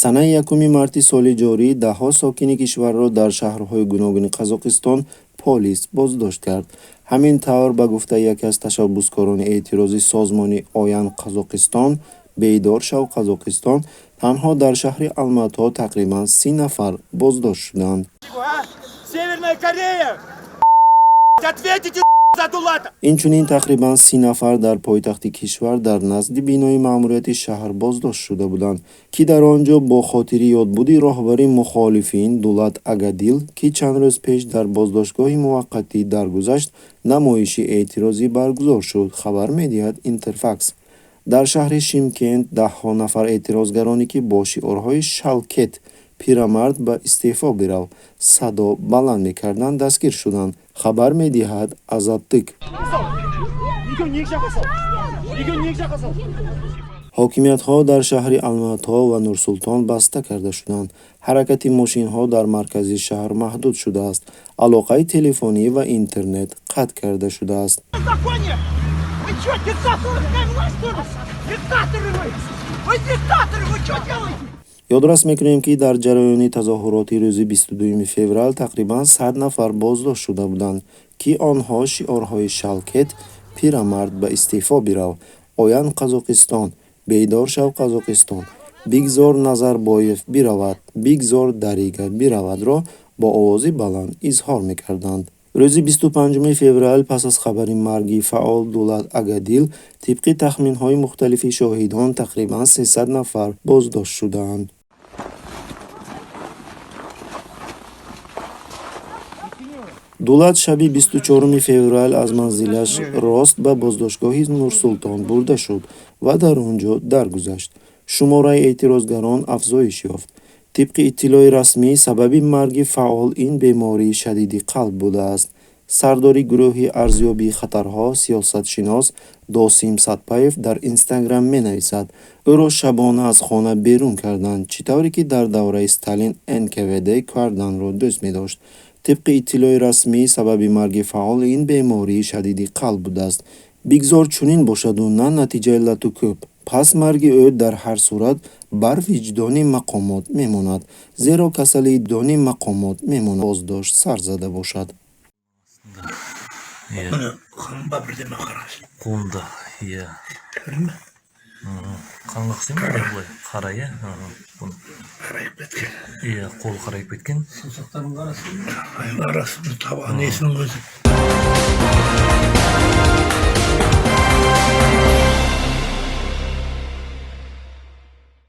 Санаи 1 марти соли ҷорӣ даҳҳо сокини кишварро дар шаҳрҳои гуногуни Қазоқистон полис боздошт кард. Ҳамин тавр, ба гуфтаи яке аз ташаббускорони эътирози созмони Оян Қазоқистон, Бедор шав Қазоқистон, танҳо дар шаҳри Алмато тақрибан 30 нафар боздошт шуданд. Северная Корея! Ответите за Дулата! Инчунин тақрибан 30 нафар дар пойтахти кишвар дар назди бинои маъмурияти шаҳр боздошт шуда буданд, ки дар он ҷо бо хотири ёдбуди роҳбари мухолифин Дулат Агадил, ки чанд рӯз пеш дар боздоштгоҳи муваққатӣ даргузашт, намоиши эътирозӣ баргузор шуд, хабар медиҳад Интерфакс. Дар шаҳри Шимкент даҳҳо нафар эътирозгароне, ки бо шиорҳои «Шалкет», «Пирамард ба истеъфо бирав» садо баланд мекарданд, дастгир шуданд, хабар медиҳад Азаттык. Екеуін екі жаққа сал. Екеуін екі жаққа сал. Ҳокимиятҳо дар шаҳри Алмато ва Нурсултон баста карда шуданд. Ҳаракати мошинҳо дар маркази шаҳр маҳдуд шудааст. Алоқаи телефонӣ ва интернет қатъ карда шудааст. Законе! Вы что, диктаторская власть, что ли? Диктаторы вы! Вы диктаторы! Вы что делаете? Ёдрас мекунем, ки дар ҷараёни тазоҳуроти рӯзи 22 феврал тақрибан 100 нафар боздошт шуда буданд, ки онҳо шиорҳои «Шалкет», «Пирамард ба истеъфо бирав», «Оян Қазоқистон», «Бедор шав Қазоқистон», «Бигзор Назарбоев биравад», «Бигзор Дарига биравадро бо овози баланд изҳор мекарданд. Рӯзи 25 феврал пас аз хабари марги фаъол Дулат Агадил, тибқи тахминҳои мухталифи шоҳидон, тақрибан 300 нафар боздошт шудаанд. Дулат шаби 24 феврал аз манзилаш рост ба боздоштгоҳи Нурсултон бурда шуд ва дар он ҷо даргузашт. Шумораи эътирозгарон афзоиш ёфт. Тибқи иттилои расмӣ, сабаби марги фаъол ин бемории шадиди қалб будааст. Сардори гурӯҳи арзёбии хатарҳо, сиёсатшинос Досим Сатпаев дар Инстаграм менависад: ӯро шабона аз хона берун карданд, чӣ тавре ки дар давраи Сталин НКВД карданро дӯст медошт. Тибқи иттилои расмӣ, сабаби марги фаъол ин бемории шадиди қалб будааст. Бигзор чунин бошаду на натиҷаи лату-кӯб. Пас марги ӯ дар ҳар сурат бар виҷдони мақомот мемонад, зеро касалии дони мақомот мемонад боздошт сар зада бошад. Иә. Міне, қан ба, бірдеме, қарашы. Қолында, иә. Көрдің бе? Қанға ұқсай ма былай қара, иә. Бұны- Қарайып кеткен. Иә, қолы қарайып кеткен. Саусақтарын қарасын. Арасы табан несінің өзі.